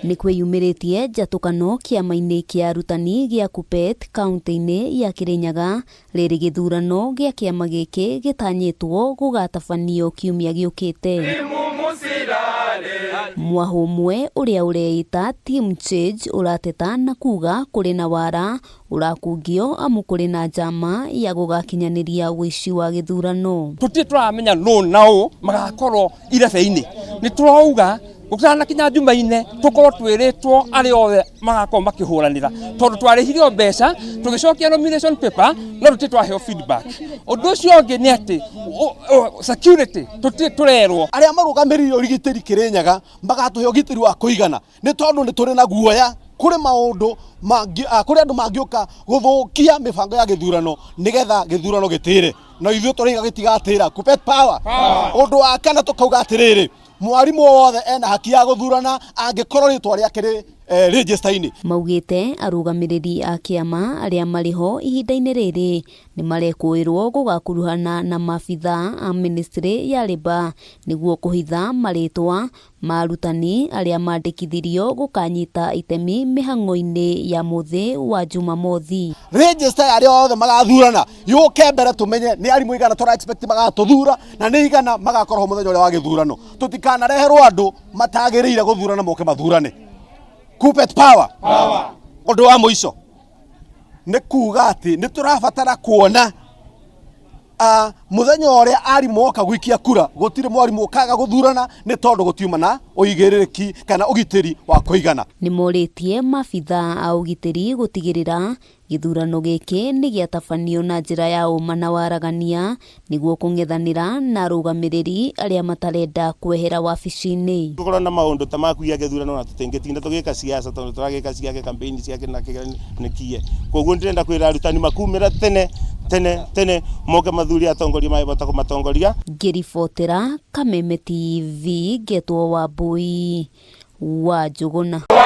Nĩ kwĩyumĩrĩtie njatũkano kĩama-inĩ kĩa arutani gĩa KUPPET kaunti-inĩ ya Kĩrĩnyaga rĩrĩ gĩthurano gĩa kĩama gĩkĩ gĩtanyĩtwo gũgatabanio kiumia gĩũkĩte. Mwahũ ũmwe ũrĩa ũreĩta Team Change ũrateta na kuga kũrĩ na wara ũrakungio amu kũrĩ na njama ya gũgakinyanĩria ũici wa gĩthurano. Tũtirĩ tũramenya nũ na ũ magakorwo irebe-inĩ. Nĩ tũrauga gũtanakinya Jumaine tũkorwo twĩrĩtwo arĩa othe magakorwo makĩhũranĩra, tondũ twarĩhire o mbeca tũgĩcokia nomination paper no tũtirĩ twaheo feedback. Ũndũ ũcio ũngĩ nĩ atĩ security tũtirĩ tũrerwo. Arĩa marũgamĩrĩire ũrigitĩri Kĩrĩnyaga magatũhe ũgitĩri wa kũigana, nĩ tondũ nĩ tũrĩ na guoya kũrĩ maũndũ kũrĩ andũ mangĩũka gũthũkia mĩbango ya gĩthurano nĩgetha gĩthurano gĩtĩre, na ithuĩ tũraiga gĩtigatĩra. KUPPET power. Ũndũ wa kana tũkauga atĩrĩrĩ, mwarimũ wothe ena haki ya gũthurana angĩkorwo rĩtwa rĩake rĩ register-inĩ. Maugĩte arũgamĩrĩri a kĩama arĩa marĩ ho ihinda-inĩ rĩrĩ nĩ marekũĩrwo gũgakuruhana na maabithaa a ministry ya Labour nĩguo kũhitha marĩtwa ma arutani arĩa mandĩkithirio gũkanyita itemi mĩhang'o-inĩ ya mũthĩ wa Jumamothi. Register ya arĩa othe magathurana yũke mbere, tũmenye nĩ arimũ igana tũra expect magatũthura na nĩ igana magakorwo ho mũthenya ũrĩa wa gĩthurano. Tũtikanareherwo andũ matagĩrĩire gũthurana moke mathurane. KUPPET power. Ũndũ wa mũico nĩ kuga atĩ nĩ tũrabatara kuona mũthenya ũrĩa arimũ oka gũikia kura gũtirĩ mwarimũ ũkaga gũthurana nĩ tondũ gũtiuma na ũigĩrĩrĩki kana ũgitĩri wa kũigana. Nĩ morĩtie maabithaa a ũgitĩri gũtigĩrĩra gĩthurano gĩkĩ nĩ gĩatabanio na njĩra ya ũma na waragania nĩguo kũng'ethanĩra na arũgamĩrĩri arĩa matarenda kwehera wabici-inĩ. Gũkorwo na maũndũ ta makuia gĩthurano na tũtingĩtinda tũgĩka siasa tondũ tũragĩka ciake campaign ciake na nĩkie. Koguo ndĩrenda kwĩra arutani makumĩra tene tene tene moke mathurie atongoria mangĩhota kũmatongoria. Ngĩribotera Kameme TV, ngetwo Wambui wa Njũgũna.